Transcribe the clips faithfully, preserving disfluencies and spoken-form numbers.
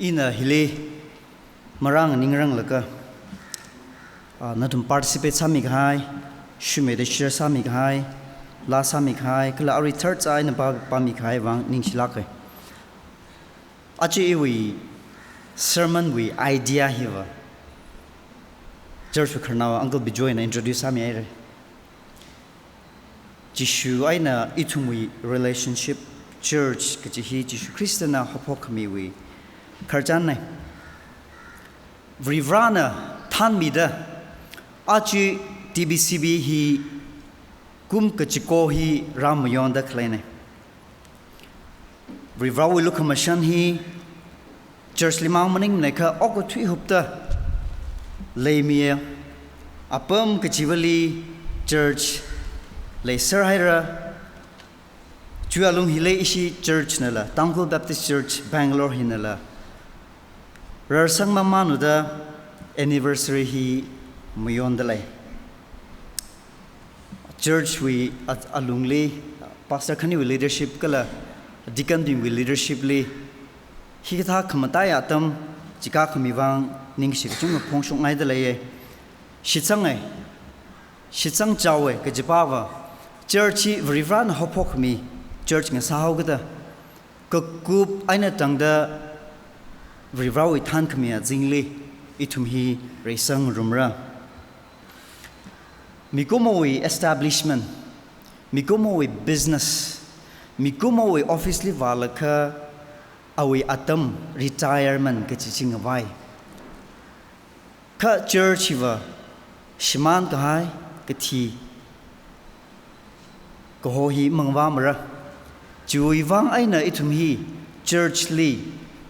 Ina hili marāng ningranglaga, ah, nathum participate sāmi kahai, shumeda share sāmi kahai, laa sāmi kahai, kala arui tharcha eina pā, pāmi kahai vang ningshilāka. Aja iwui sermon wui idea hiva church wui khararnao Uncle Bijoyna introduce sāmihaira. Jishu eina ithumwui relationship, church kaji hi Jishu Khristana haophokkhamiwui khararchanna. Varivarana thānmida, aja T B C B hi kum kachiko hi rāmayonda khaleina. Varivarawui lukhamashan hi church li mang maningmanei kha okathui hupta leimiya, apam kachivali church leiserhaira. Chiwui alung hili ishi church nala, Tangkhul Baptist Church Bangalore hinala, rarsang mamānuda anniversary hi mayondalei. Church wui a-, alungli, pastor khaniwui leadership kala deacon bingwui leadership li hikathā khamataiya atam chikākhami vang ningshi kachungkha phongshokngaidalei. Shitsanga, shitsang chaowa kajipava, church hi Varivarana haophokkhami church ngasāhaokida, kakup eina tangda Varivarawui thānkhami azingli ithum hi reisangrumra. Mikumowui establishment, mikumowui business, mikumowui office li vālaga awui atam retirement kaji chi ngavai. Kha church hiva shimān kahai kathi kaho hi mangavāmara. Chiwui vang eina ithum hi church li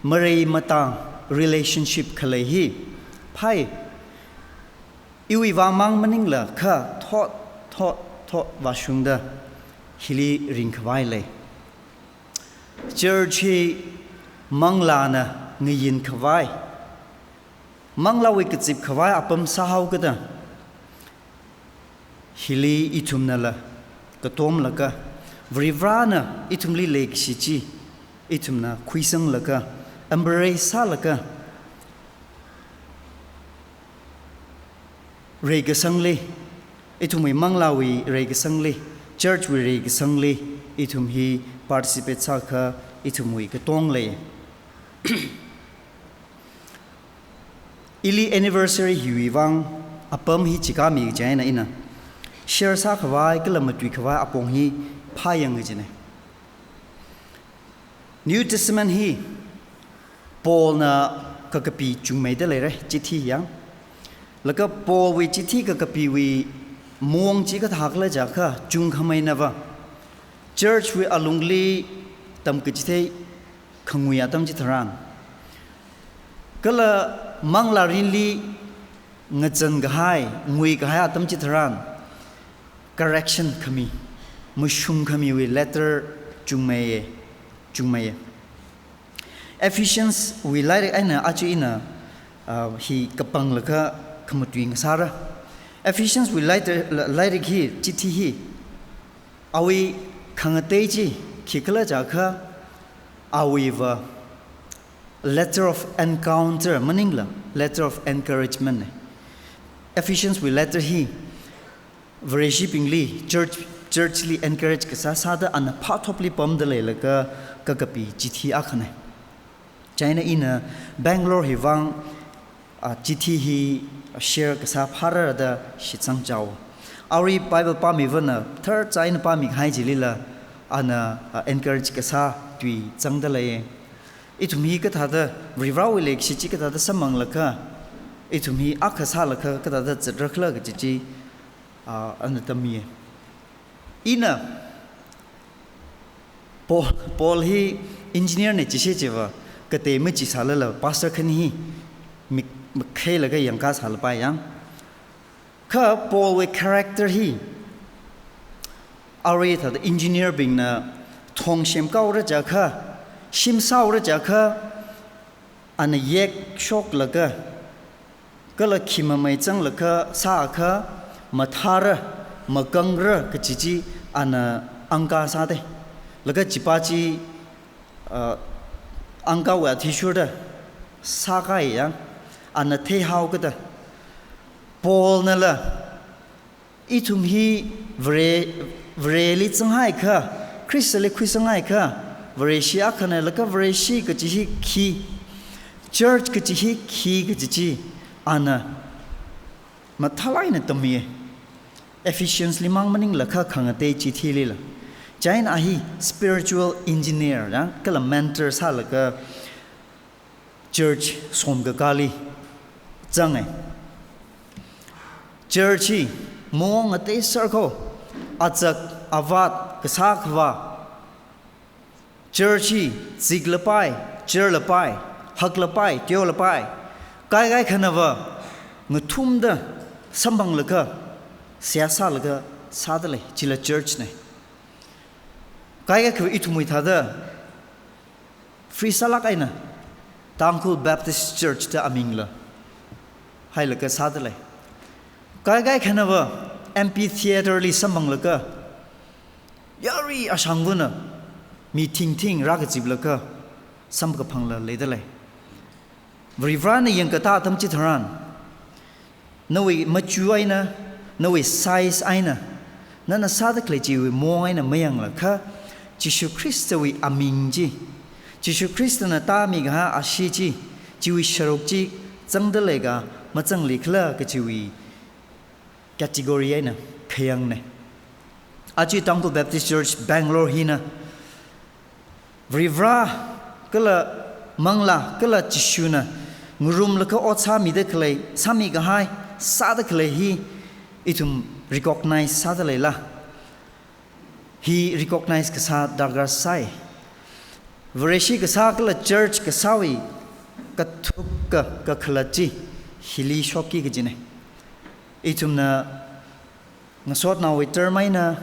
marei matang relationship khalei hi phāi. Iwui vang mang maningla kha thot, thot, thot vāshungda hili ringkhavai lei. Church hi manglāna ngayin khavai, manglāwui kazip khavai apam sāhaokida, hili ithumnala katomlaga, Varivarana ithumli leikashi chi ithumna khuisanglaga, embrace sālaga, reikasangli, ithumwui manglāwui reikasangli, church wui reikasangli, ithum hi participate sākha ithumwui katong lei. Ili anniversary hiwui vang apam hi chikāmi kaji eina ina share sākhavai kala matuikhavai apong hi phāyang kajina. New Testament hi Paulna kakapi chungmeida leira, chithi yang. Laga Paulwui chithi kakapiwui mong chi kathākhala jiakha, chungkhameinava church wui alungli tamkachithei khangui atam chitharan, kala manglārinli ngazan kahai, ngui kahai atam chitharan, correction khami, mashung khamiwui letter chungmeiya, chungmeiya. Ephesians wui lairik eina aja ina, ah, hi kapanglaga khamatui ngasāra. Ephesians wui letter, lairik hi, chithi hi, awui khangatei chi khikhala jiakha, awuiva letter of encounter maningla letter of encouragement na. Ephesians wui letter hi Vareshibingli, church, church li encourage kasā sāda ana phāthopli pamda leilaga kakapi chithi akhana. Chieina ina Bangalore hi vang, ah, chithi hi share kasā phārada shitsang chao. Arui Bible pāmivana tharcha eina pāmi kahai chilila, ana, ah, encourage kasā tui zangda lei. Ithum hi kathāda, Varivarawui leikashi chi kathāda samphanglaga, ithum hi akha sālaga kathāda zatrakhala kaji chi, ah, ana tammiya. Ina Paul, Paul hi engineer na jishe jiva, katei majisālala pastor khani hi mik, mikhailaga yangkasālapai yang. Kha Paulwui character hi, arui thāda engineer bingna thong semkaora jiakha, shim sāora jiakha, ana yekshoklaga, kala khi mamei zanglaga sāakha, mathāra, makangra kaji chi ana angka sāda. Laga chipa chi, ah, angkawui athishurda, sākahai yang, ana theihao kada. Paulnala, ithum hi Vare, Vareli zanghaikha, Khristali khuizanghaikha, Vareshi akhana laga Vareshi kachi hi khi, church kachi hi khi kachi chi, ana mathālāk eina tammiya. Ephesians li mang maningla kha khangatei chithilila. Chieina a hi spiritual engineer, ya, kala mentor sālaga church somkakāli zanga. Church hi mong ngatei sārko, azak, avat, kasā khavā. Church hi ziklapai, churlapai, haklapai, teolapai, kaikai khanava ngathumda samphanglaga, seihā sālaga sādalei, chila church na. Kaikai kha ithumwui thāda free sālāk eina Tangkhul Baptist Church da amingla hailaga sādalei. Kaikai khanava amphitheater li samphanglaga, yari ashangvana mi thingthing rākaziplaga samkaphangla leidalei. Varivarana yangkatā atam chitharan, nawui machu eina, nawui size eina, nana sāda khalei chiwui mong eina mayangla kha, Jishu Khristawui aming chi, Jishu Khristana tāmikahai ashee chi, chiwui sharuk chi zangda leika mazangli khala kachiwui category eina khayangna. Aja Tangkhul Baptist Church Bangalore hina Varivara kala Manglā kala Jishuna ngarumlaga ot sāmida khalei, sāmikahai, sāda khalei hi ithum recognize sāda leila? Hi recognize kasā darkar sai. Vareshi kasā kala church kasāwui kathuka kakhalat chi hili shokki kajina. Ithumna ngasotnaowui term eina,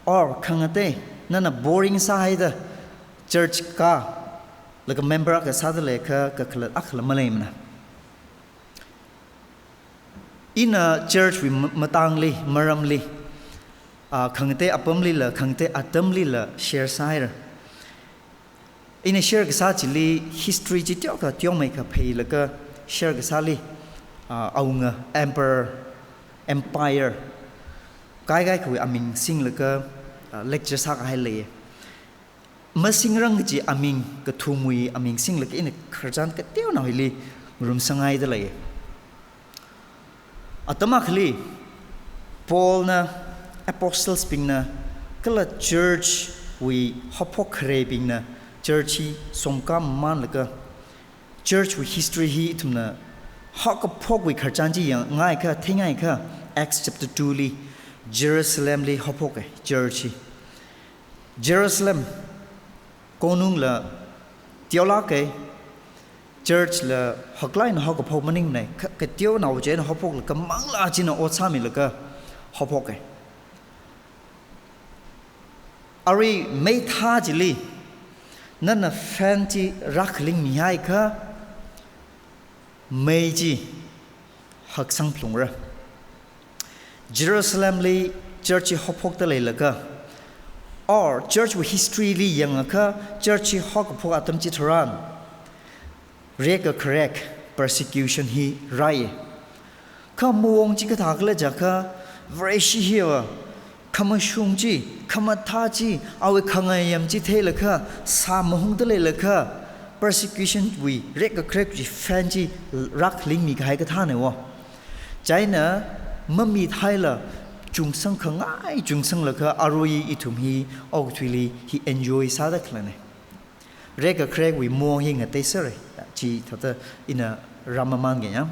or khangatei, nana boring sāhaida church kālaga member akha sāda leikha kakhalat akhala maleimana. Ina church wui ma-, matangli, maramli, ah, khangatei apamlila, khangatei atamlila share sāhaira. Ina share kasā chili history chi teokha teomeikha pheilaga share kasāli, ah, awunga emperor, empire, kaikai khawui aming singlaga, ah, lecture sākahai leiya. Masingrang kaji aming, kathumwui aming singlaga ina khararchan kateonao hili ngarumsanghaida leiya. Atam akhali, Paulna, apostles bingna, kala church wui haophok khareibingna, church hi somkā mamanlaga, church wui history hi ithumna haokaphokwui khararchan chi yangngaiakha, theingaikha, Acts chapter two li, Jerusalem li haophoka, church hi. Jerusalem, konungla teolāka, church la haklāk eina haokaphok maningmana, ka-, kateonao china haophoklaga Manglā china ot sāmilaga haophoka. Arui meithā chili, nana fan chi rākhaling mihaiakha, mei chi haksang phalungra. Jerusalem li church hi haophokda leilaga, or church wui history li yangakha, church hi haokaphok atam chitharan, rekakharek, persecution hi rāya. Kha mawong chi kathākhala jiakha, Vareshi hiva khamashung chi, khamathā chi, awui khangayam chi theilaga, sā mahungda leilakha, persecution wui rekakharek chi fan chi rākhaling mikahai kathāna wo. Chieina mamit haila chungsang khangai chungsanglaga arui ithum hi okathuili hi enjoy sāda khalana. Rekakharek wui mawong hi ngateisera, chi thāda ina rāmamānga ya.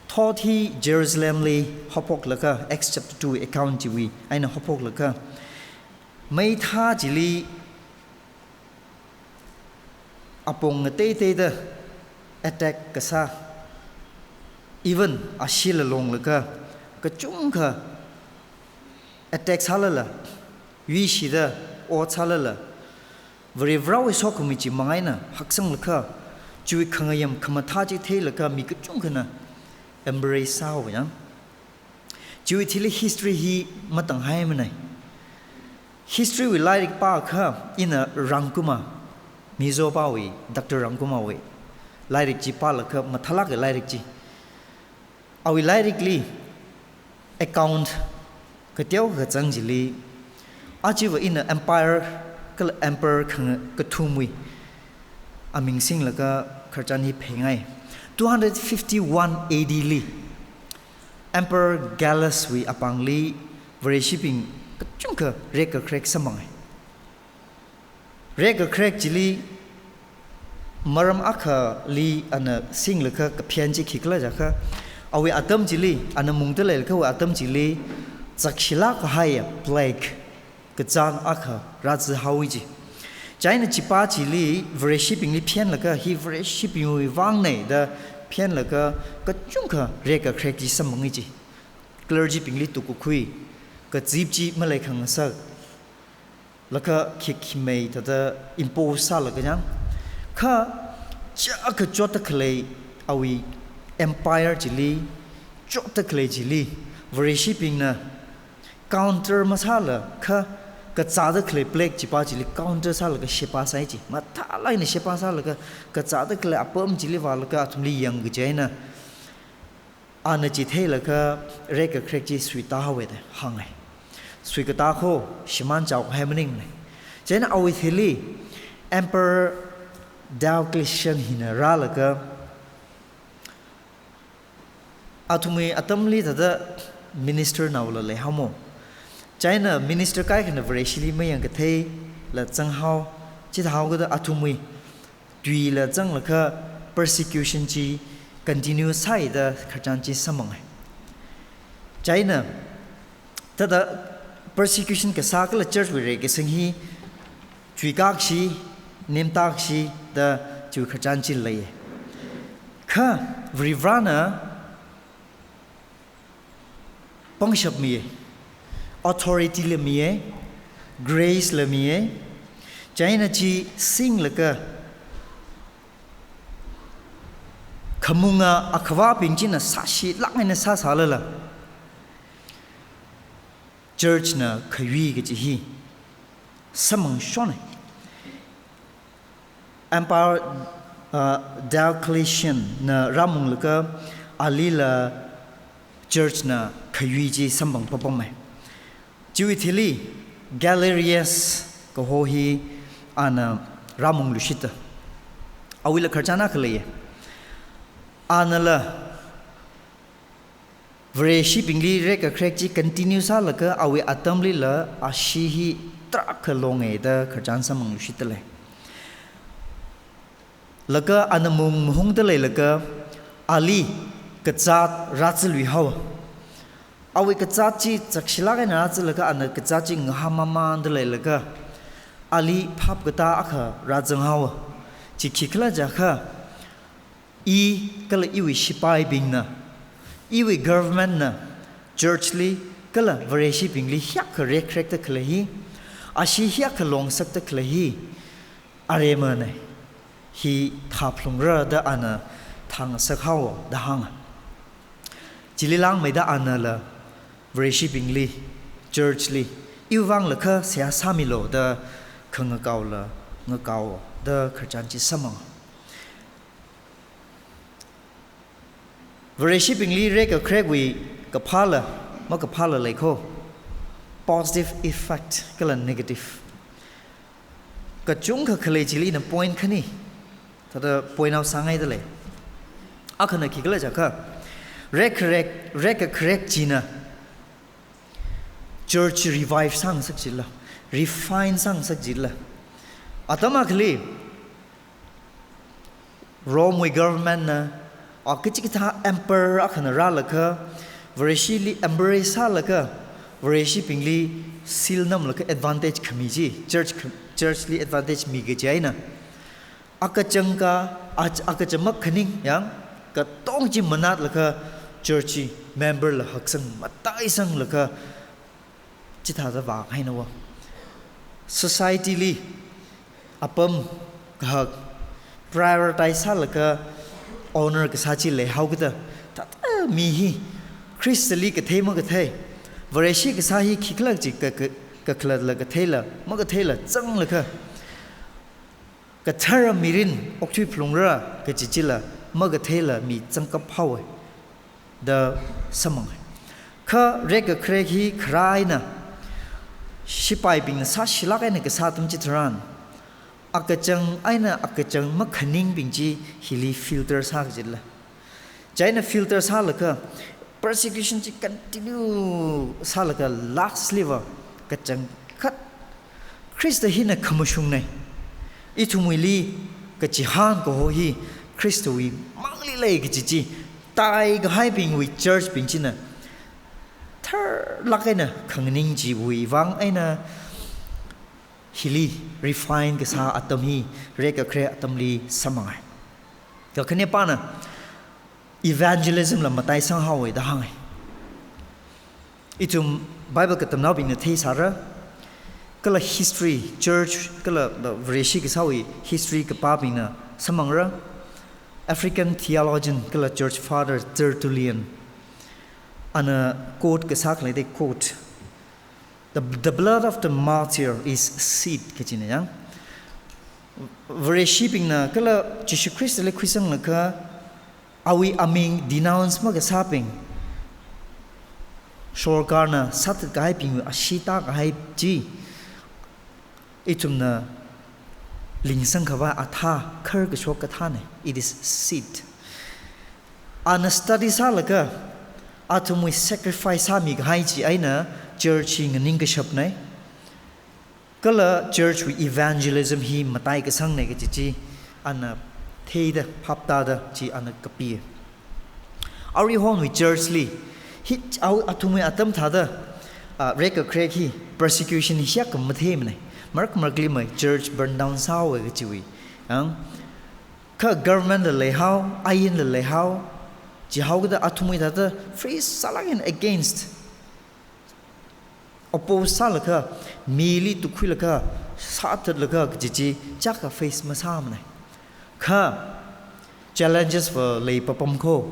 Thot hi Jerusalem li haophoklaga, Acts chapter two account chiwui eina haophoklaga, meithā chili apong ngateiteida attack kasā, even asheela longlaga kachungkha attack sālala, yuishida ot sālala, Varivarawui sokhami chimang eina haksanglaga, chiwui khangayam khamathā chi theilaga mi kachungkhana embrace sāhaowa ya. Chiwui thili history hi matanghaimana. History wui lairik pākha ina Rangkuma, Mizo pāwui, Doctor Rangkumawui lairik chi pālaga mathālāka lairik chi. Awui lairikli account kateokha kazang chili, achiva ina empire kala emperor khang kathumwui aming singlaga khararchan hi pheingai. Two hundred fifty-one A D li Emperor Gallus wui apāngli Vareshibing kachungkha rekkakharek samphangai. Rekkakharek chili maram akhali ana singlaga kapheon chi khikhala jiakha, awui atam chili, ana mungda leilakha awui atam chili zakshilāk kahaiya plague, kazāt akha rāzāhaowa ji. Chieina chipā chili Vareshibingli pheonlaga hi Vareshibingwui vāngna da pheonlaga kachungkha rekkakharek chi samphangi ji. Clergy bingli tukkakhui, kazip chi maleikhangasak, laga khikhi mei thāda impose sālaga chang. Kha chiyākha chotda khalei awui empire chili, chotda khalei chili, Vareshibingna counter masāla kha kazāda khalei plague chipā chili counter sālaga sheba sāi ji. Mathālāk eina sheba sālaga kazāda khalei apam chili vālaga athumli yangkaji eina, ana chi theilaga rekkakharek chi suitāhaowa da hāngai. Suikatā kho shimān chaokahai maningmana. Chieina awui thili Emperor Diocletian hina rālaga, athumwui atamli thāda minister naola leihaomo. Chieina minister kaikhana Vareshili mayangkatheila zanghao, chithāhaokida athumwui tuila zanglaga persecution chi continue sāi da khararchan chi samphangai. Chieina thāda persecution kasā kala church wui reikasang hi chuikakshi, nemtakshi da chiwui khararchan chi lei. Kha Varivarana pangshap miya, authority la miya, grace la miya, chieina chi singlaga khamunga akhavābing china sāshilāk eina sāsālala church na khayui kaji hi samphangshona. Emperor, uh, Diocletian na rāmunglaga alila church na khayui chi samphang papam mai. Chiwui thili Galerius kaho hi ana rāmungluishita. Awuila khararchan akha leiya. Anala Vareshibingli rekkakharek chi continue sālaga awui atamlila ashee hi tarākha longa da khararchan samphangluishita lei. Laga ana mung mahungda leilaga ali kazāt rāzāluihaowa. Awui kazāt chi zakshilāk eina rāzālaga ana kazāt chi ngahāmmamanda leilaga ali phap katā akha rāzanghaowa. Chi khikhala jiakha, i kala iwui shipaibingna, iwui government na church li kala Vareshibingli hiyākha rekkharekda khalei hi, ashee hiyākha longsakda khalei hi, aremana, hi thāphalungra da ana thāngasakhaowa da hānga. Chili langmeida anala Vareshibingli, church li, iwui vāngla kha seihā sāmilu da khangakaola ngakaowa da khararchan chi samphanga. Vareshibingli rekkakharekwui kaphāla, makaphāla leikho. Positive effect kala negative. Kachungkha khalei chili ina point khani thāda point out sāngaida lei. Akhana khikhala jiakha, rekkharek, rekkakharek china church revive sāngasak chila, refine sāngasak chila. Atam akhali Rome wui government na, a kachikathā emperor akhana rālaga, Vareshili embrace sālaga, Vareshibingli seal namlaga advantage khami chi, church kha-, church li advantage mi kaji eina, akachangka, a, akachangmak khaning yang, katong chi manatlaga church chi member la haksang mataisanglaga, chithāda vākahainawa. Society li apam kahak prioritize sālaga honor kasā chi leihaokida, thāda mi hi Khristali kathei makathei, Vareshi kasā hi khikhala chi ka, ka, kakhalatla katheila makatheila zanglaga, Kathara mirin okthui phalungra kaji chila makatheila mi zangkap haowa da samphanga. Kha rekakharek hi kharaina shipaibingna sāshilāk eina kasā atam chitharan, akachang eina akachang makhaningbing chi hili filter sā kajila. Chieina filter sālaga persecution chi continue sālaga last liva kachangkhat Khrista hina khamashungna. Ithumwuili kachihān kaho hi Khristawui mangli lei kaji chi, tai kahaibingwui church bing china tharlāk eina khanganing chiwui vang eina hili refine kasā atam hi rekakharek atamli samphanga. Kakhanepana evangelism la mataisang haowa da hānga. Ithum Bible katamnaobingna theisāra, kala history, church, kala Vareshi kasāwui history kapābingna samphangra. African theologian kala church father Tertullian, ana quote kasā khalei da quote, "The, the blood of the martyr is seed," kajina yang. Vareshibingna kala Jishu Khristali khuisanglaga awui aming denounce makasābing, sorkarna sāthat kahaibingwui ashee tākahai chi, ithumna lingsang khavai athā, khar kashok kathāna. It is seed. Ana study sālaga athumwui sacrifice sāmi kahai chi eina church hi nganing kashapna. Kala church wui evangelism hi matai kasangna kaji chi ana theida phaptāda chi ana kapi. Aruihonwui church li hi, au, athumwui atam thāda, ah, rekakharek hi persecution hi shiyākha matheimana. Marak marakli mai church burn down sāhaowa kajiwui. Ang, kha government la leihao, ainla leihao, chihao kada athumwui thāda freeze sālāk eina against, oppose sālaga, mili tukkhuilaga, sāthatlaga kaji chi chiyākha face masāmana. Kha challenges va leipapam kho.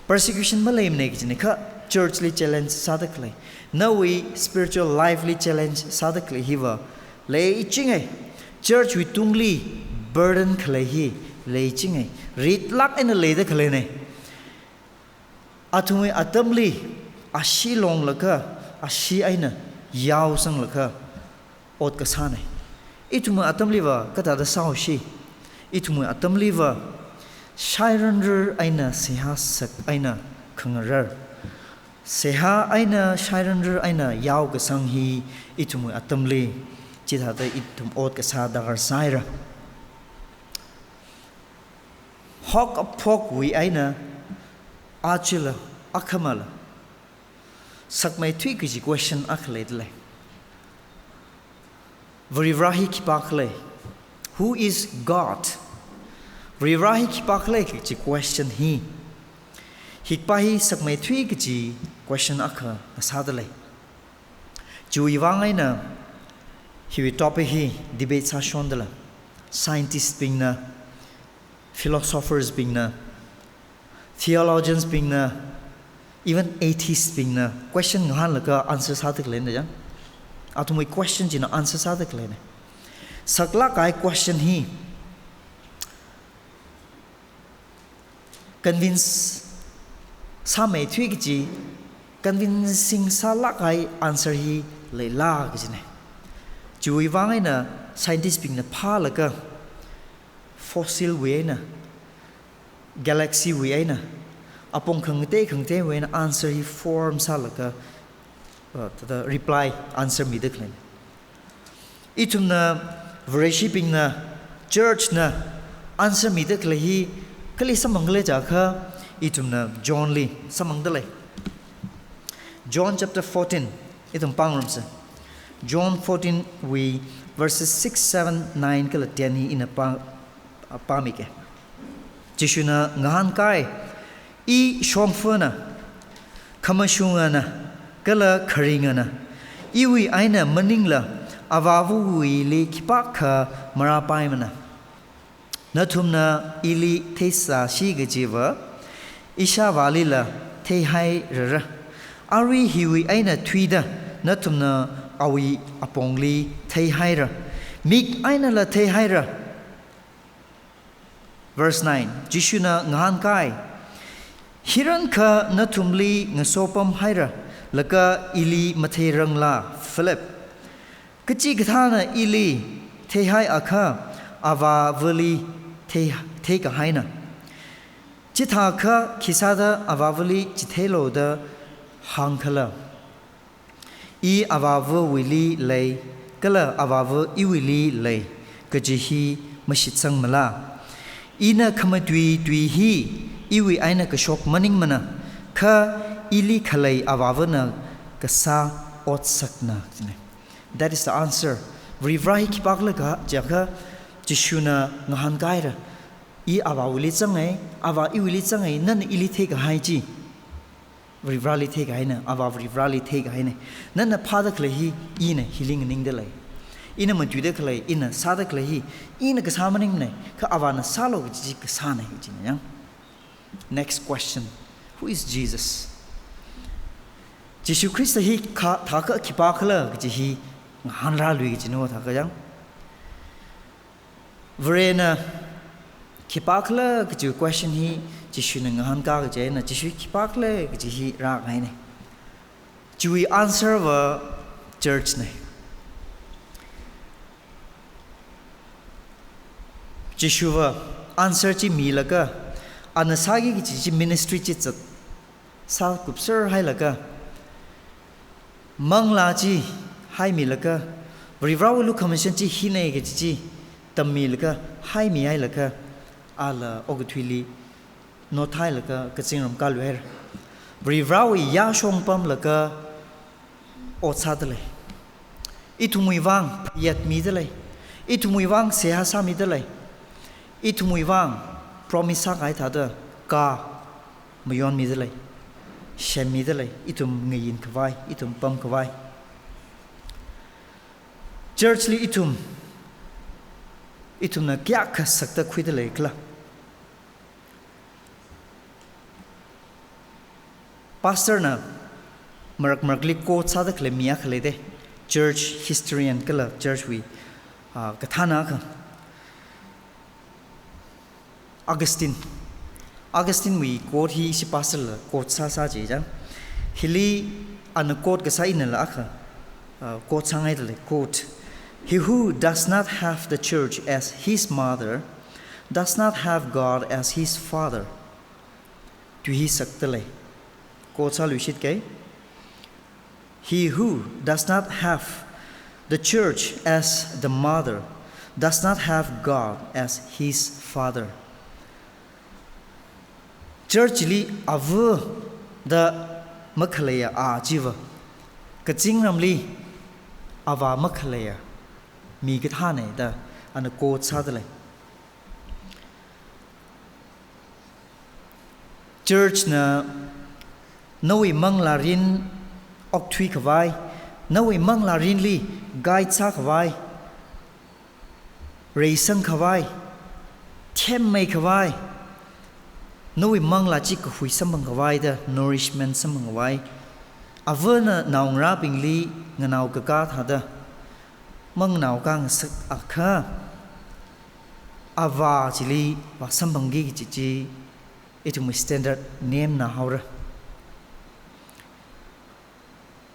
Persecution maleimana kajina, kha church li challenge sāda khalei, nawui spiritual life li challenge sāda khalei hiva leichinga. Church wui tungli burden khalei hi leichinga. Ritlāk eina leida khaleina. Athumwui atamli ashee longlaga, ashee eina yaosanglaga ot kasāna. Ithumwui atamliva kathāda sāhaosi? Ithumwui atamliva shairanrar eina seihā sak eina khangarar, seihā eina shairanrar eina yaokasang hi ithumwui atamli chithāda ithum ot kasā darkar sāhaira. Hok aphokwui eina achila, akhamala sakmeithui kaji question akha leidalei. Varivara hi khipākhala? Who is God? Varivara hi khipākhala kaji question hi, hi khipā hi sakmeithui kaji question akha ngasādalei. Chiwui vang eina hiwui topic hi debate sāshondala, scientist bingna, philosophers bingna, theologians bingna, even atheist bingna question ngahānlaga answer sāda khaleina yang. Athumwui question china answer sāda khaleina. Saklāk kahai question hi convince sāmeithui kaji, convincing sālāk kahai answer hi leila kajina. Chiwui vang eina scientist bingna phālaga fossil wui eina, galaxy wui eina, apong khangatei khangateiwui eina answer hi form sālaga, uh, thāda reply, answer mida khaleina. Ithumna, Vareshibingna, church na answer mida khalei hi kali samphangkhala jiakha, ithumna John li samphangdalei. John chapter fourteen, ithum pāngarumsa. John fourteen wui verses six, seven, nine kala ten hi ina pā, pāmike. Jishuna ngahānkai, "I shongfana, khamashungana, kala kharingana. Iwui eina maningla Avāvawuili khipākha marāpaimana. Nathumna ili theisāsi kajiva Ishāvālila theihairara. Arui hiwui eina thuida nathumna awui apongli theihaira. Mik einala theihaira. Verse nine, Jishuna ngahānkai, "Hiyākha nathumli ngasopamhaira, laga ili matheiranglā, Philip? Kachikathāna ili theihaiakha, Avāvali thei, theikahaina. Chithākha khisāda Avāvali chitheilu da hāngkhala? I Avāvawuili lei, kala Avāva iwuili lei, kaji hi mashitsangmala? Ina khamatui tui hi iwui eina kashok maningmana, kha ili khalei Avāvana kasā otsakna." That is the answer. Varivarā hi khipākhala jiakha, Jishuna ngahānkaira, "I Avāwuili zangai, Avā iwuili zangai, nana ili theikahai chi Varivarāli theikahaina, Avā Varivarāli theikahaina. Nana phāda khalei hi ina hili nganingda lei. Ina matuida khalei, ina sāda khalei hi ina kasā maningmana, kha Avāna sālu kaji chi kasāna," kajina yang. Next question. Who is Jesus? Jishu Khrista hi kha, thākha khipākhala kaji hi ngahānrālui kajina thākha yang. Varena khipākhala kaji question hi Jishuna ngahānka kaji eina, Jishu khipākhala kaji hi rākahaina. Chiwui answer va church na. Jishuva answer chi milaga, ana sāki kaji chi ministry chi zat sākupserhailaga, manglā chi haimilaga, Varivarāwui lukhamashan chi hina kaji chi tammilaga, haimihailaga, ala okathuili nothailaga kazingram kaluihaira. Varivarāwui yāshong pamlaga ot sāda lei. Ithumwui vang phayat mida lei. Ithumwui vang seihā sāmida lei. Ithumwui vang promise sākahai thāda kha mayonmida lei. Shemmida lei. Ithum ngayinkhavai, ithum pamkhavai. Church li ithum, ithumna kayākha sakta khuida leikhala? Pastor na marak marakli quote sāda khalei mi akha leida, church historian kala church wui, ah, kathāna akha. Augustine. Augustine wui quote hi ishi pastor la quote sāsā chi chang. Hili ana quote kasā inala akha, ah, quote sāngaida lei, quote, "He who does not have the church as his mother does not have God as his father." Tui hi sakta lei. Quote sāluishit kei. "He who does not have the church as the mother does not have God as his father." Church li ava da makhaleiya a chiva, kazingramli avā makhaleiya mi kathāna da ana quote sāda lei. Church na nawui manglārin okthuikhavai, nawui manglārinli guide sākhavai, reisangkhavai, themmeikhavai, nawui manglā chi kahui samphangkhavai da, nourishment samphangkhavai, avana naongarābingli nganao kakā thāda, manganao kangasak akha, avā chili vāsamphangki kaji chi, ithumwui standard nemna haora.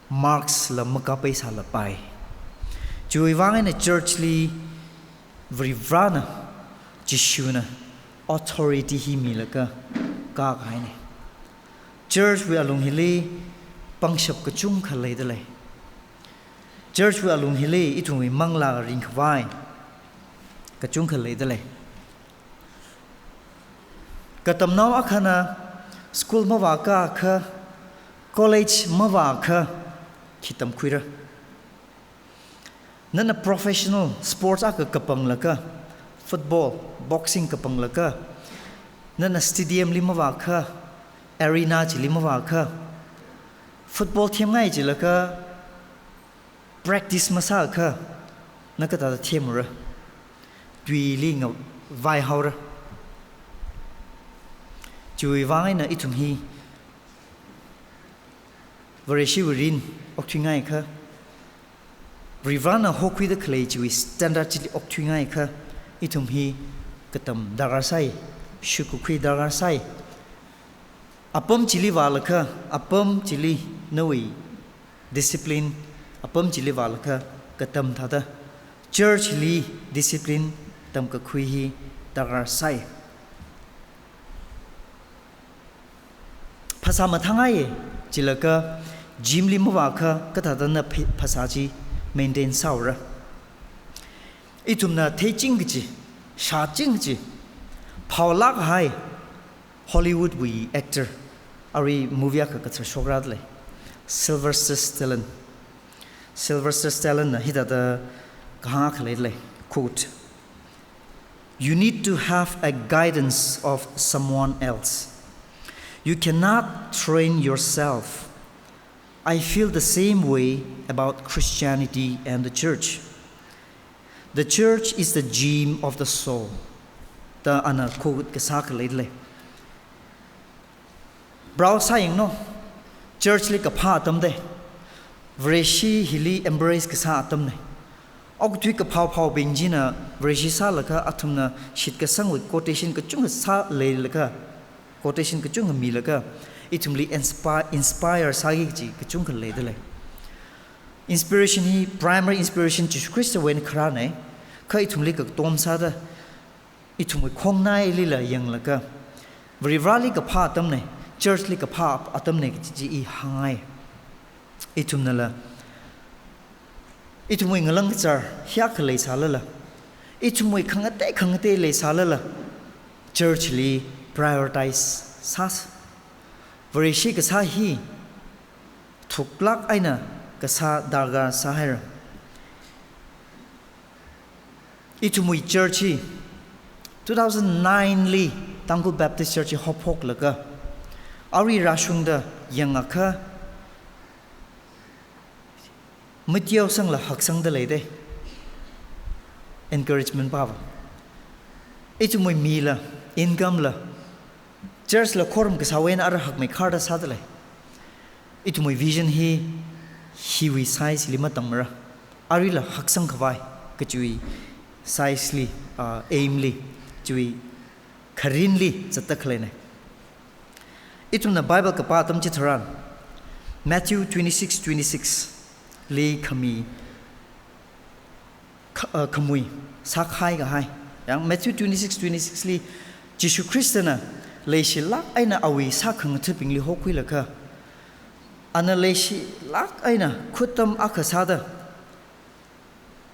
Marks la makapai sālapai. Chiwui vang eina church li Varivarana, Jishuna authority hi milaga kākahaina. Church wui alung hili pangshap kachungkha leida lei. Church wui alung hili ithumwui manglā ringkhavai kachungkha leida lei. Katamnao akhana school mavākakha, college mavākha, khi tamkhuira? Nana professional sports akha kapanglaga, football, boxing kapanglaga, nana stadium li mavākha, arena chili mavākha, football themngai chilaga practice masākha, na kathāda themra? Tuili ngavai haora. Chiwui vang eina ithum hi Vareshiwui mirin okthuingaikha, Varivarana hokhuida khalei chiwui standard chili okthuingaikha, ithum hi katam darkar sai, shukakhui darkar sai. Apam chili vālaga, apam chili nawui discipline, apam chili vālaga katam thāda church li discipline tamkakhui hi darkar sai. Phasā mathāngaiya, chilaga gym li mavākha kathāda na phi-, phasā chi maintain sāura. Ithumna theiching kachi, shāching kachi, phaolāk hai Hollywood wui actor, arui movie akha kathar shokra lei, Sylvester Stallone. Sylvester Stallone na hithāda kahāng akha lei lei, quote, "You need to have a guidance of someone else. You cannot train yourself. I feel the same way about Christianity and the church. The church is the gym of the soul." Da ana quote kasā akha lei lei. Browse sāyanglu, church li kaphā atam da, Vareshi hili embrace kasā atamna. Okathui kaphaophaobing china Vareshi sālaga athumna shitkasangwui quotation kachungkha sāleilaga, quotation kachungkha milaga, ithumli inspi-, inspire sāki kachi kachungkha leida lei. Inspiration hi, primary inspiration Jishu Khristawui eina kharāna, kha ithumli katom sāda, ithumwui khongnailila yanglaga, Varivarali kaphā atamna, church li kaphā atamna kachi chi i hāngngai. Ithumnala, ithumwui ngalang kachar hi akha leisālala, ithumwui khangatei khangatei leisālala, church li prioritize sāsa. Vareshi kasā hi thuklāk eina kasā darkar sāhaira. Ithumwui church hi two thousand nine li Tangkhul Baptist Church hi haophoklaga, arui rāshungda yangakha, mateosangla haksangda leida. Encouragement pava. Ithumwui mila, income la, church la khorum kasāwui eina ara hakmeikharda sāda lei. Ithumwui vision hi, hiwui size li matangmara. Aruila haksang khavai kachiwui size li, ah, aim li, chiwui kharinli zatda khaleina. Ithumna Bible kapā atam chitharan, Matthew twenty-six twenty-six li khami kha-, uh, khamui sākhai kahai. Yang Matthew twenty-six twenty-six li Jishu Khristana leishilāk eina awui sākhangathabingli hokhuilaga, ana leishilāk eina khuttam akha sāda,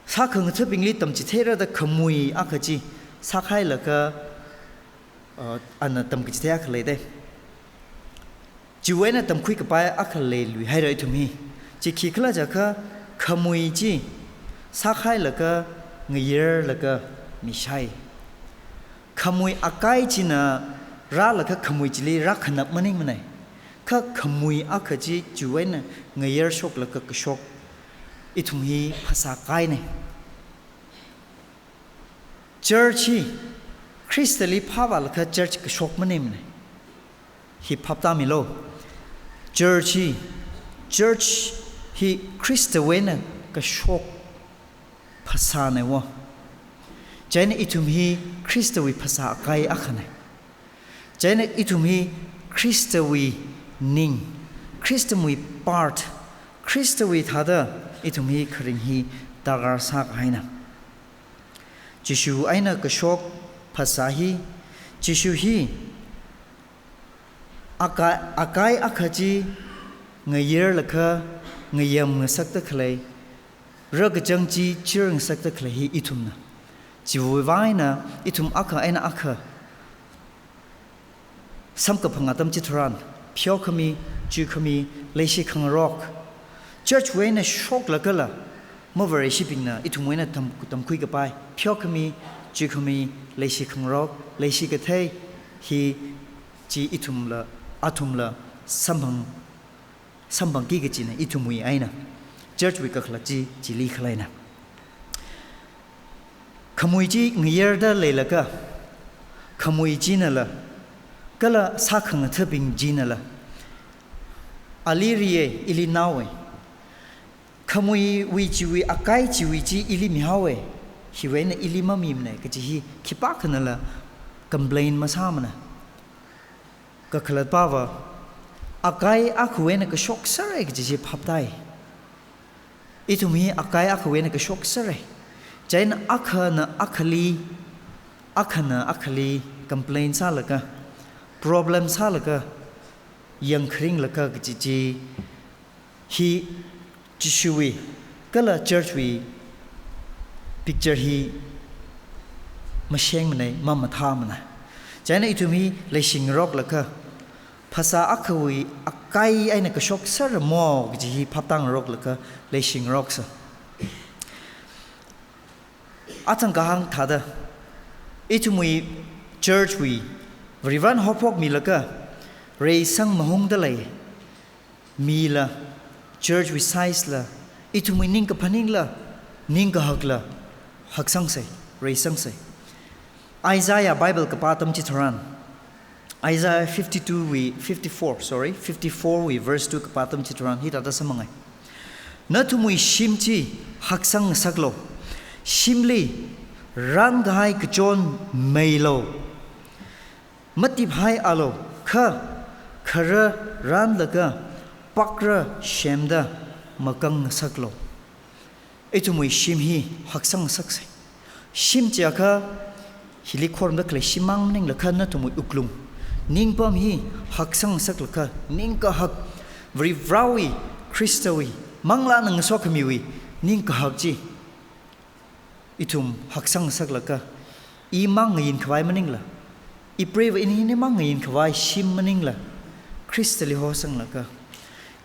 sākhangathabingli tamchitheira da khamui akha chi sākhailaga, uh, ana tamkachithei akha leida. Chiwui eina tamkhui kapai akha leilui haira ithum hi. Chi khikhala jiakha khamui chi sākhailaga ngayarlaga mishai. Khamui akai china rālaga khamui chili rākhanap maningmanei. Kha khamui akha chi chiwui eina ngayarshoklaga kashok, ithum hi phasā kainei. Church hi Khristali phāvālaga church kashok maningmanei. Hi phaptāmilu. Church hi, church hi Khristawui eina kashok phasānei wo. Chieina ithum hi Khristawui phasā akai akhanei. Chieina ithum hi Khristawui ning, Khristawui part, Khristawui thāda ithum hi kharing hi darkar sākahaina. Jishu eina kashok phasā hi, Jishu hi akai, akai akha chi ngayarlaga ngayam ngasakta khalei, rakachang chi chir ngasakta khalei hi ithumna. Chiwui vang eina ithum akha eina akha samkaphang atam chitharan, pheokhami, chuikhami, leishikhangarok. Church wui eina shoklagala, mavareshibingna ithumwui eina tam, tamkhui kapai, pheokhami, chuikhami, leishikhangarok, leishikathei, hi chi ithumla, athumla, samphang, samphangki kachina ithumwui eina. Church wui kakhalat chi, chili khaleina. Khamui chi ngayarda leilaga, khamui chinala, kala sākhangathabing chinala, ali riye, ili naowe. Khamuiwui chiwui akai chiwui chi ili mihaowe. hiwui eina ili mamimana kaji hi khipākhanala complain masāmana. Kakhalatpava, akai akhawui eina kashok sāra kaji chi phaptāi. Ithum hi akai akhawui eina kashok sāra. Chieina akhana akhali, akhana akhali complain sālaga, problem sālaga, yangkharinglaga kaji chi hi Jishuwui kala church wui picture hi mashengmana, mamathāmana. Chieina ithum hi leishingaroklaga, phasā akhawui akai eina kashok sāramo kaji hi phaptāngaroklaga leishingaroksa. Athang kahāng thāda, ithumwui church wui, Varivarana haophokmilaga, reisang mahungda lei mila, church wui size la, ithumwui ningkaphaningla, ningkahakla, haksangsei, reisangsei. Isaiah Bible kapā atam chitharan, Isaiah fifty-two wui, fifty-four, sorry, fifty-four wui verse two kapā atam chitharan hithāda sāmāngai. Nathumwui shim chi haksang ngasaklu. Shimli rānkahai kachon meilu. Matiphalu, kha khara rānlaga pakra semda makang ngasaklu. Ithumwui shim hi haksang ngasaksei. Shim chiakha hili khorumda khalei shimmang maningla kha nathumwui wuklung, ningpam hi haksang ngasaklaga, ningkahak, Varivarawui, Khristawui, manglāna ngasokhamiwui ningkahak chi ithum haksang ngasaklaga, imang ngayin khavai maningla, ipreiva ini hina mang ngayin khavai shim maningla, Khristali hosanglaga,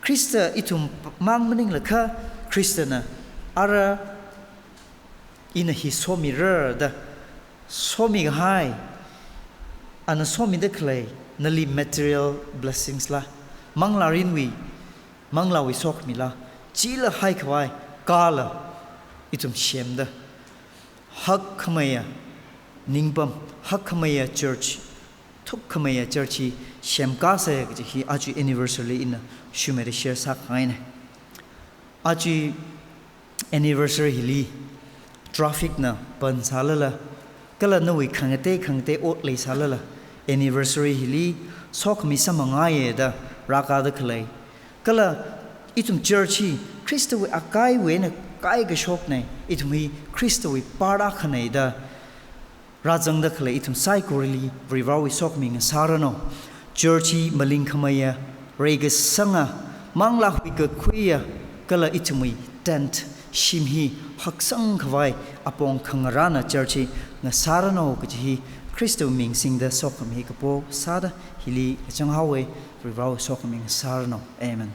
Khrista ithum mang maningla kha, Khristana ara ina hi somira da, somikahai, ana somida khalei nali material blessings la, manglā mirinwui, manglāwui sokhamila, chila haikhavai kala ithum semda, hakkhameiya ningpam, hakkhameiya church, thukkhameiya church hi semkāsa kaji hi aja anniversary li ina shumeda share sākhangaina. Aja anniversary hili traffic na pan sālala, kala nawui khangatei khangatei ot leisālala, anniversary hili sokhami sāmangaiya da rākāda khalei, kala ithum church hi Khristawui akaiwui eina kaikashokna, ithum hi Khristawui part akhana da rāzangda khalei ithum saikorali Varivarawui sokhami ngasāranu. Church hi malingkhameiya, reikasanga, manglā huikakhuiya, kala ithumwui tent, shim hi haksang khavai apong khangarāna church hi ngasāranu kaji hi Khristawui ming singda sokhami kapo sāda hili kachang haowa. Varivarawui sokhami ngasāranu. Amen.